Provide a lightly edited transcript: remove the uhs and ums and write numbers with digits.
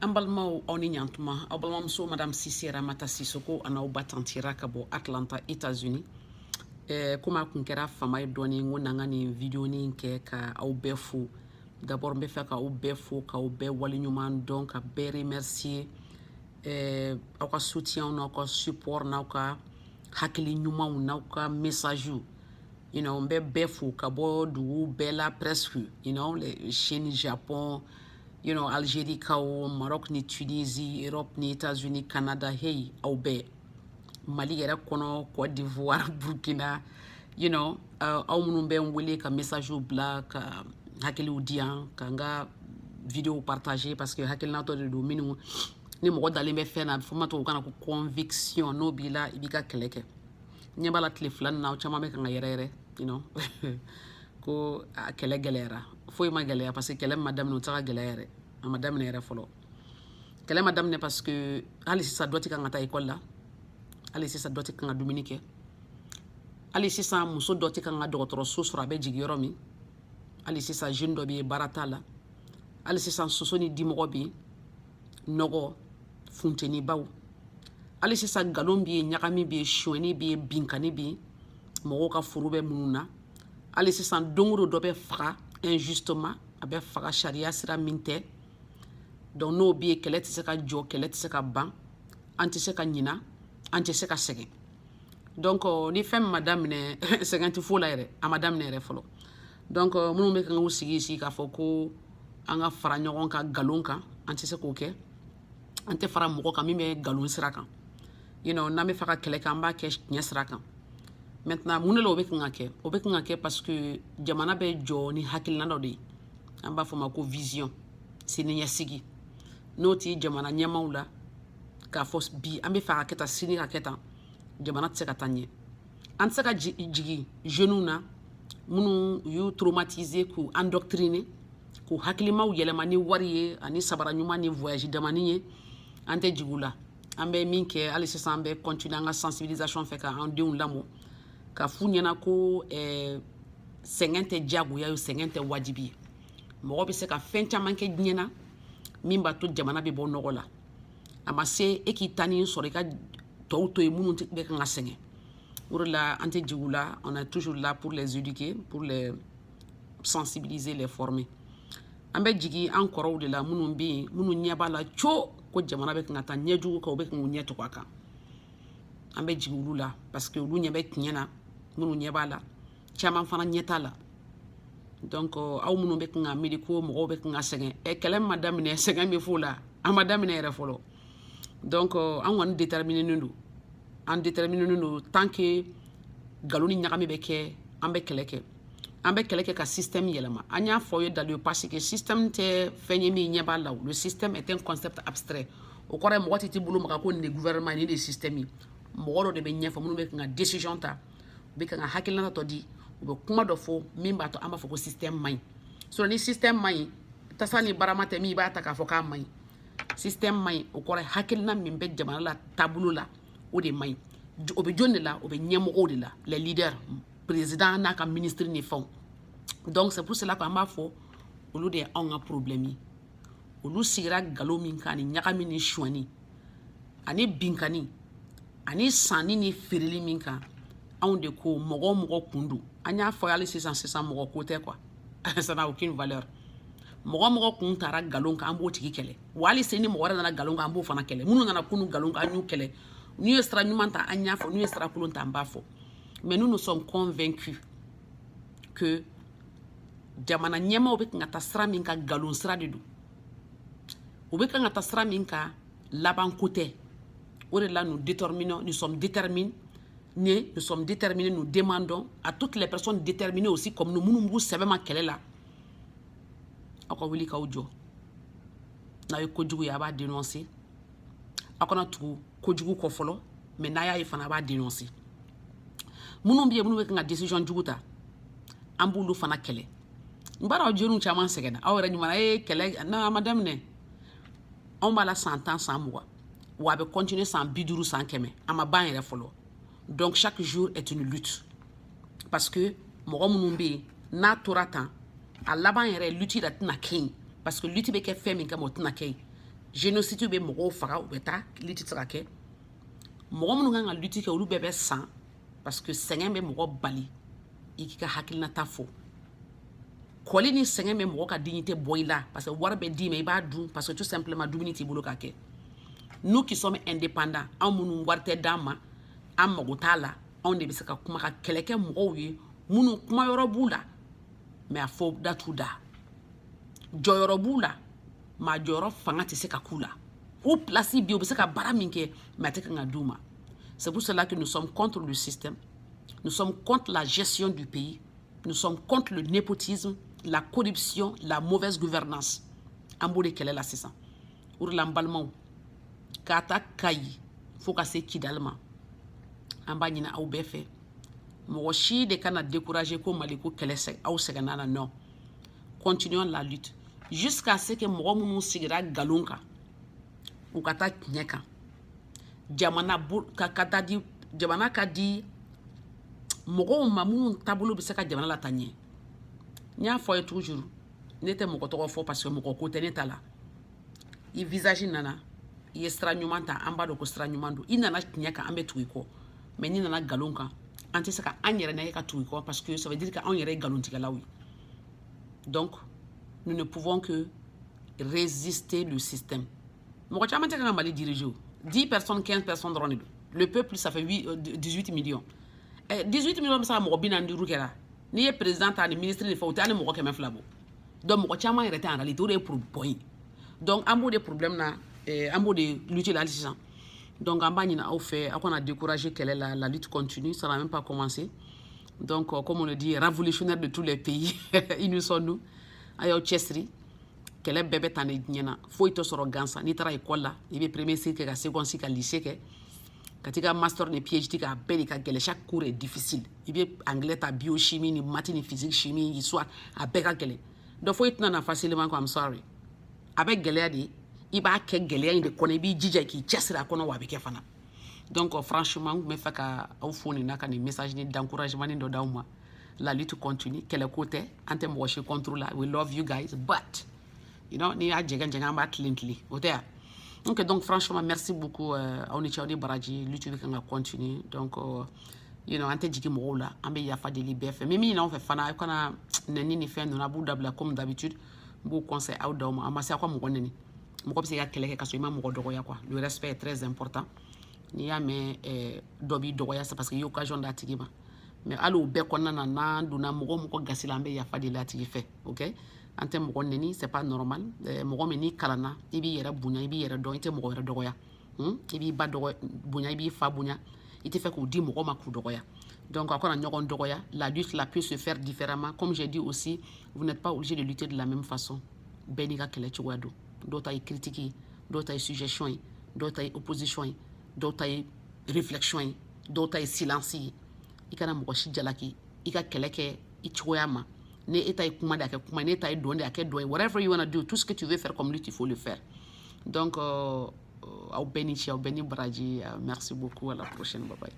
An balimaw, aw ni ɲantuma. Aw balimamuso Madame Sise Ramata Sisoko a n'aw ba tantira ka bɔ Atlanta, États-Unis. Komi a kun kɛra fama ye dɔɔni, n ko n'an ka nin vidéo nin kɛ ka aw bɛɛ fo. D'abord, n bɛ fɛ k'aw bɛɛ fo, k'aw bɛɛ waleɲuman dɔn, ka bɛɛ remercier aw ka soutien n'aw ka support n'aw ka hakili ɲumanw n'aw ka message. N bɛ bɛɛ fo ka bɔ dugu bɛɛ la presque, les Chine, Japon, Algérie kaw, Maroc ni Tunisie, Europe ni États-Unis, Canada, hey, aw bɛɛ, Mali yɛrɛ kɔnɔ, Côte d'Ivoire, Burkina, aw minnu bɛ n wele ka message bila, ka hakiliw di yan, ka n ka vidéo partager, parce que hakilinatɔ de don. Minnu ni mɔgɔ dalen bɛ fɛn na, a bɛ fɔ ma tubabukan na ko conviction, n'o b'i la, i b'i ka kɛlɛ kɛ. Ɲɛ b'a la, tile 2 nin na, aw caman bɛ kan ka yɛrɛ yɛrɛ ko a kɛlɛ gɛlɛyara. Foyi ma gɛlɛya, parce que kɛlɛ ma daminɛ, o tɛ se ka gɛlɛya yɛrɛ. A ma daminɛ yɛrɛ fɔlɔ, kɛlɛ ma daminɛ, parce que hali sisan dɔ tɛ kan ka taa ekɔli la, hali sisan dɔ tɛ kan ka dumuni kɛ, hali sisan muso dɔ tɛ kan ka dɔgɔtɔrɔso sɔrɔ a bɛ jigin yɔrɔ min, hali sisan jeune dɔ bɛ yen, baara t'a la, hali sisan soso ni dimɔgɔ bɛ yen, nɔgɔ funtenibaw, hali sisan nkalon bɛ yen, ɲagami bɛ yen, sonyɛni bɛ yen, binkani bɛ yen, mɔgɔw ka foro bɛ minnu na. Hali sisan, don o don, dɔ bɛ faga injustement, a bɛ faga sariya sira min tɛ. Donc n'o bɛ yen, kɛlɛ tɛ se ka jɔ, kɛlɛ tɛ se ka ban, an tɛ se ka ɲina, an tɛ se ka sɛgɛn. Donc ni fɛn min ma daminɛ, sɛgɛn tɛ fo la yɛrɛ, a ma daminɛ yɛrɛ fɔlɔ. Donc minnu bɛ kan k'u sigi sigi k'a fɔ ko an ka fara ɲɔgɔn kan nkalon kan, an tɛ se k'o kɛ. An tɛ fara mɔgɔ kan min bɛ nkalon sira kan. N'an bɛ fɛ ka kɛlɛ kɛ, an b'a kɛ tiɲɛ sira kan. Maintenant, mun de la o bɛ kan ka kɛ? O bɛ kan ka kɛ parce que jamana bɛ jɔ ni hakilina dɔ de ye, an b'a fɔ o ma ko vision, siniɲɛsigi. N'o tɛ jamana ɲɛmaw la k'a fɔ bi an bɛ fɛ ka kɛ tan, sini ka kɛ tan, jamana tɛ se ka taa ɲɛ. An tɛ se ka jigin jeunes na, minnu y'u traumatiser, k'u endoctriner, k'u hakilimaw yɛlɛma ni wari ye ani sabara ɲuman ni voyage damani ye. An tɛ jigin u la. An bɛ min kɛ hali sisan, an bɛ continuer an ka sensibilisation fɛ, k'an denw lamɔ, ka f'u ɲɛna ko sɛgɛn tɛ diyagoya ye, sɛgɛn tɛ wajibi ye. Mɔgɔ bɛ se ka fɛn caman kɛ diɲɛ na min b'a to jamana bɛ bɔ nɔgɔ la. A ma se e k'i ta ni sɔrɔ, i ka tɔw to yen minnu bɛ kan ka sɛgɛn. O de la, an tɛ jigin u la. On est toujours là pour les éduquer, pour les sensibiliser, les former. An bɛ jigin an kɔrɔw de la, minnu bɛ yen, minnu ɲɛ b'a la co ko jamana bɛ kan ka taa ɲɛjugu kan, u bɛ kan k'u ɲɛ tugu a kan. An bɛ jigin olu la, parce que olu ɲɛ bɛ tiɲɛ na. Minnu ɲɛ b'a la, caman fana ɲɛ t'a la. Donc aw minnu bɛ kan ka miiri ko mɔgɔw bɛ kan ka sɛgɛn, ɛ, kɛlɛ ma daminɛ, sɛgɛn bɛ f'o la, a ma daminɛ yɛrɛ fɔlɔ. Donc an kɔni déterminé don, an déterminé don. Tant que nkalon ni ɲagami bɛ kɛ, an bɛ kɛlɛ kɛ, an bɛ kɛlɛ kɛ ka système yɛlɛma. An y'a fɔ aw ye dans le passé que système tɛ fɛn ye min ɲɛ b'a la. Le système est un concept abstrait. O kɔrɔ ye mɔgɔ tɛ t'i bolo maga ko nin de gouvernement ye, nin de ye système ye. Mɔgɔ dɔ de bɛ ɲɛfɛ, minnu bɛ kan ka décision ta, u bɛ kan ka hakilina dɔ di, u bɛ kuma dɔ fɔ min b'a to an b'a fɔ ko système man ɲi. Sinon ni système man ɲi, tasa ni barama tɛ min i b'a ta k'a fɔ k'a man ɲi. Système man ɲi, o kɔrɔ ye hakilina min bɛ jamana la taabolo la, o de man ɲi. O bɛ jɔn de la? O bɛ ɲɛmɔgɔw de la, les leaders, président n'a ka ministre ni fɛnw. Donc c'est pour cela qu'an b'a fɔ olu de ye anw ka problème ye. Olu sigira nkalon min kan, ani ɲagami ni sonyani ani binkani ani sanni ni feereli min kan, anw de ko mɔgɔ o mɔgɔ kun don. An y'a fɔ hali sisan sisan, mɔgɔ ko tɛ quoi, ça n'a aucune valeur. Mɔgɔ mɔgɔ kun taara nkalon kan, an b'o tigi kɛlɛ. Wa hali sini, ni mɔgɔ wɛrɛ nana nkalon kan, an b'o fana kɛlɛ. Minnu nana kunu nkalon kan, an y'u kɛlɛ. N'u ye sira ɲuman ta, an y'a fɔ. N'u ye sira kolon ta, an b'a fɔ. Mais nous, nous sommes convaincus que jamana ɲɛmaaw bɛ kan ka taa sira min kan, nkalon sira de don. U bɛ kan ka taa sira min kan, labanko tɛ. O de la, nous déterminons, nous sommes déterminés, nous sommes déterminés. Nous demandons à toutes les personnes déterminées aussi comme nous, minnu b'u sɛbɛ ma kɛlɛ la, aw ka wuli k'aw jɔ. N'aw ye kojugu ye, a b'a dénoncer. Aw kana tugu kojugu kɔ fɔlɔ, mais n'a y'a ye fana, a b'a dénoncer. Minnu bɛ yen, minnu bɛ kan ka décision jugu ta, an b'olu fana kɛlɛ. N b'a dɔn aw jeunes caman sɛgɛnna, aw yɛrɛ ɲuman ye kɛlɛ n'a ma daminɛ. Anw b'a la san 10, san 20, wa a bɛ continuer san 50, san 100, a ma ban yɛrɛ fɔlɔ. Donc chaque jour est une lutte, parce que mɔgɔ minnu bɛ yen, n'a tora tan, a laban yɛrɛ, lutte yɛrɛ tɛna kɛ yen, parce que lutte bɛ kɛ fɛn min kama, o tɛna kɛ yen. Génocide bɛ mɔgɔw faga, u bɛ taa, lutte tɛ se ka kɛ. Mɔgɔ minnu kan ka lutte kɛ, olu bɛɛ bɛ san, parce que sɛgɛn bɛ mɔgɔ bali i k'i ka hakilinata fɔ. Kɔli ni sɛgɛn bɛ mɔgɔ ka dignité bɔ i la, parce que wari bɛ d'i ma, i b'a dun, parce que tout simplement dumuni t'i bolo k'a kɛ. Nous qui sommes indépendants, anw minnu wari tɛ d'an ma, an mago t'a la, anw de bɛ se ka kuma ka kɛlɛ kɛ mɔgɔw ye minnu kuma yɔrɔ b'u la, mais a fɔ da t'u da, jɔyɔrɔ b'u la, maa jɔyɔrɔ fanga tɛ se ka k'u la. U place bi, u bɛ se ka baara min kɛ, mais a tɛ kan ka d'u ma. C'est pour cela que nous sommes contre le système, nous sommes contre la gestion du pays, nous sommes contre le népotisme, la corruption, la mauvaise gouvernance. An b'o de kɛlɛ la sisan. O de la, n balimaw, k'a ta Kayi fo ka se Kidali ma, an b'a ɲini aw bɛɛ fɛ, mɔgɔ si de kana décourager ko Mali ko kɛlɛ aw sɛgɛnna na. Non, continuons la lutte jusqu'à ce que mɔgɔ minnu sigira nkalon kan, u ka taa tiɲɛ kan. Jamana ka taa di, jamana ka di mɔgɔw ma minnu taabolo bɛ se ka jamana lataa ɲɛ. N y'a fɔ a ye toujours, ne tɛ mɔgɔ tɔgɔ fɔ, parce que mɔgɔ ko tɛ ne ta la. I visage nana, i ye sira ɲuman ta, an b'a dɔn ko sira ɲuman don. I nana tiɲɛ kan, an bɛ tugu i kɔ. Mais n'i nana nkalon kan, an tɛ se ka an yɛrɛ nɛgɛ ka tugu i kɔ, parce que ça veut dire que anw yɛrɛ ye nkalontigɛlaw ye. Donc nous ne pouvons que résister le système. Mɔgɔ caman tɛ kan ka Mali diriger o. 10 personnes, 15 personnes dɔrɔn de don. Le peuple, ça fait 8, 18 millions. 18 millions bɛ se ka mɔgɔ 45 kɛra. N'i ye président ta ni ministre ni fɛn, o tɛ hali mɔgɔ 200 bɔ. Donc mɔgɔ caman yɛrɛ tɛ en réalité. O de ye problème ye. Donc an b'o de problème na, an b'o de lutte la hali sisan. Donc an b'a ɲini aw fɛ, aw kana décourager kɛlɛ la. La lutte continue, ça n'a même pas commencé. Donc comme on le dit, révolutionnaire de tous les pays, unissons-nous. A y'aw cɛsiri. Kɛlɛ bɛɛ bɛ tan de diɲɛ na, foyi tɛ sɔrɔ gansan. N'i taara école la, i bɛ premier cycle kɛ, ka second cycle, ka lycée kɛ, ka t'i ka master ni PhD kɛ, a bɛɛ de ka gɛlɛn. Chaque cours est difficile. I bɛ anglais ta, biochimie ni maths ni physique, chimie, histoire, a bɛɛ ka gɛlɛn. Donc foyi tɛna na facilement quoi. I'm sorry, a bɛ gɛlɛya de. I b'a kɛ gɛlɛya in de kɔnɔ, i b'i jija k'i cɛsiri a kɔnɔ, wa a bɛ kɛ fana. Donc franchement, n tun bɛ fɛ ka aw fo nin na, ka nin message ni d'encouragement ni dɔ d'aw ma. La lutte continue. Kɛlɛ ko tɛ, an tɛ mɔgɔ si contre la. We love you guys, but n'i y'a jɛgɛn jɛgɛn, an b'a tilen tilen, o tɛ yan. Ok, donc franchement, merci beaucoup. Aw ni ce, aw ni baraji. Lutte bɛ kan ka continuer. Donc an tɛ jigin mɔgɔw la, an bɛ yafa deli bɛɛ fɛ. Min ɲini aw fɛ fana, aw kana nɛni ni fɛn ninnu, a b'u dabila. Comme d'habitude, n b'o conseil aw d'aw ma. A ma se aw ka mɔgɔ nɛni. Mɔgɔ bɛ se ka kɛlɛ kɛ ka sɔrɔ i ma mɔgɔ dɔgɔya quoi. Le respect est très important. N'i y'a mɛn dɔ b'i dɔgɔya, c'est parce que i ye occasion d'a tigi ma. Mais hali o bɛɛ kɔnɔna na, n'an donna mɔgɔ mɔgɔ gasi la, an bɛ yafa deli a tigi fɛ. Ok, an tɛ mɔgɔ nɛni, c'est pas normal. Mɔgɔ min n'i kalanna, i b'i yɛrɛ bonya, i b'i yɛrɛ dɔn, i tɛ mɔgɔ wɛrɛ dɔgɔya. I b'i ba dɔgɔ bonya, i b'i fa bonya, i tɛ fɛ k'o di mɔgɔ ma k'u dɔgɔya. Donc a kana ɲɔgɔn dɔgɔya. La lutte la peut se faire différemment. Comme j'ai dit aussi, vous n'êtes pas obligé de lutter de la même façon. Bɛɛ n'i ka kɛlɛ cogoya don. Dɔw ta ye critique ye, dɔw ta ye suggestion ye, dɔw ta ye opposition ye, dɔw ta ye réflexion ye, dɔw ta ye silence ye. I kana mɔgɔ si jalaki. I ka kɛlɛ kɛ i cogoya ma. Ni e ta ye kuma de, a kɛ kuma ye. Ne ta ye dɔn de, a kɛ dɔn ye. Whatever you wanna do, tout ce que tu veux faire comme lutte, il faut le faire. Donc aw bɛɛ ni ce, aw bɛɛ ni baraji. Merci beaucoup, à la prochaine, bye bye.